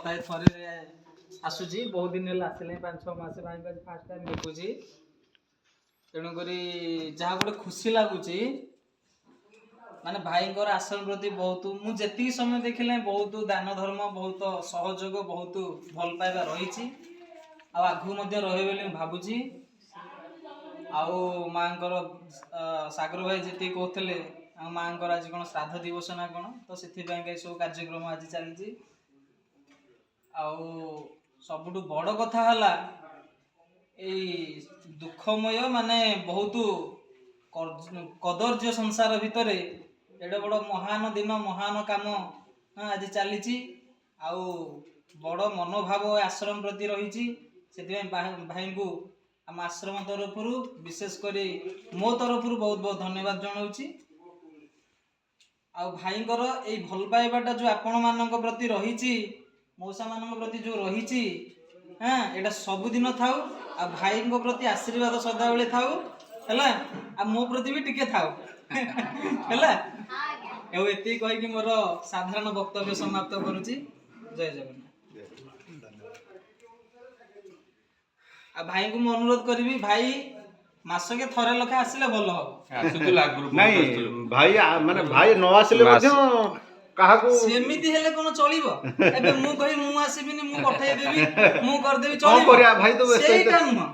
ସପ୍ତାହେ ଥରେ ଆସୁଛି, ବହୁତ ଦିନ ହେଲା ଆସିଲେ, 5-6 ମାସ। ଭାଇଙ୍କୁ ଆଜି ଫାଷ୍ଟ ଟାଇମ୍ ଦେଖୁଛି, ତେଣୁକରି ଯାହା ଗୋଟେ ଖୁସି ଲାଗୁଛି। ମାନେ ଭାଇଙ୍କର ଆଶ୍ରମ ପ୍ରତି ବହୁତ, ମୁଁ ଯେତିକି ସମୟ ଦେଖିଲେ ବହୁତ ଦାନ ଧର୍ମ, ବହୁତ ସହଯୋଗ, ବହୁତ ଭଲ ପାଇବା ରହିଛି, ଆଉ ଆଗକୁ ମଧ୍ୟ ରହିବ ବୋଲି ମୁଁ ଭାବୁଛି। ଆଉ ମାଙ୍କର, ସାଗର ଭାଇ ଯେତିକି କହୁଥିଲେ, ଆମ ମାଙ୍କର ଆଜି କ'ଣ ଶ୍ରାଦ୍ଧ ଦିବସ ନା କ'ଣ, ତ ସେଥିପାଇଁକା ଏସବୁ କାର୍ଯ୍ୟକ୍ରମ ଆଜି ଚାଲିଛି। ଆଉ ସବୁଠୁ ବଡ଼ କଥା ହେଲା, ଏଇ ଦୁଃଖମୟ ମାନେ ବହୁତ କଦର୍ଯ୍ୟ ସଂସାର ଭିତରେ ଏଡ଼େ ବଡ଼ ମହାନ ଦିନ, ମହାନ କାମ ଆଜି ଚାଲିଛି। ଆଉ ବଡ଼ ମନୋଭାବ ଏ ଆଶ୍ରମ ପ୍ରତି ରହିଛି। ସେଥିପାଇଁ ଭାଇଙ୍କୁ ଆମ ଆଶ୍ରମ ତରଫରୁ, ବିଶେଷ କରି ମୋ ତରଫରୁ ବହୁତ ବହୁତ ଧନ୍ୟବାଦ ଜଣାଉଛି। ଆଉ ଭାଇଙ୍କର ଏଇ ଭଲ ପାଇବାଟା ଯୋଉ ଆପଣମାନଙ୍କ ପ୍ରତି ରହିଛି, ମଉସାମାନଙ୍କ ପ୍ରତି ଯୋଉ ରହିଛି, ହଁ, ଏଇଟା ସବୁଦିନ ଥାଉ। ଆଉ ଭାଇଙ୍କ ପ୍ରତି ଆଶୀର୍ବାଦ ସଦାବେଳେ ଥାଉ, ହେଲା? ଆଉ ମୋ ପ୍ରତି ବି ଟିକେ ଥାଉ, ହେଲା? ଆଉ ଏତିକି କହିକି ମୋର ସାଧାରଣ ବକ୍ତବ୍ୟ ସମାପ୍ତ କରୁଛି। ଜୟ ଜଗନ୍ନାଥ। ଆଉ ଭାଇଙ୍କୁ ମୁଁ ଅନୁରୋଧ କରିବି, ଭାଇ ମାସକେ ଥରେ ଲେଖା ଆସିଲେ ଭଲ ହବ। ଆସୁଥିଲୁ ଆଗରୁ ବହୁତ ନାଇଁ ଆସୁଥିଲୁ। ଭାଇ, ମାନେ ଭାଇ ନ ଆସିଲେ ମଧ୍ୟ କାହାକୁ ସେମିତି ହେଲେ କଣ ଚଳିବ? ଏବେ ମୁଁ କହିବି ମୁଁ ଆସିବିନି, ମୁଁ ପଠେଇଦେବି, ମୁଁ କରିଦେବି, କଣ ଚଳିବ? କରିବା, ଭାଇ ତ ବ୍ୟସ୍ତ ସେଇଟା ନୁହଁ।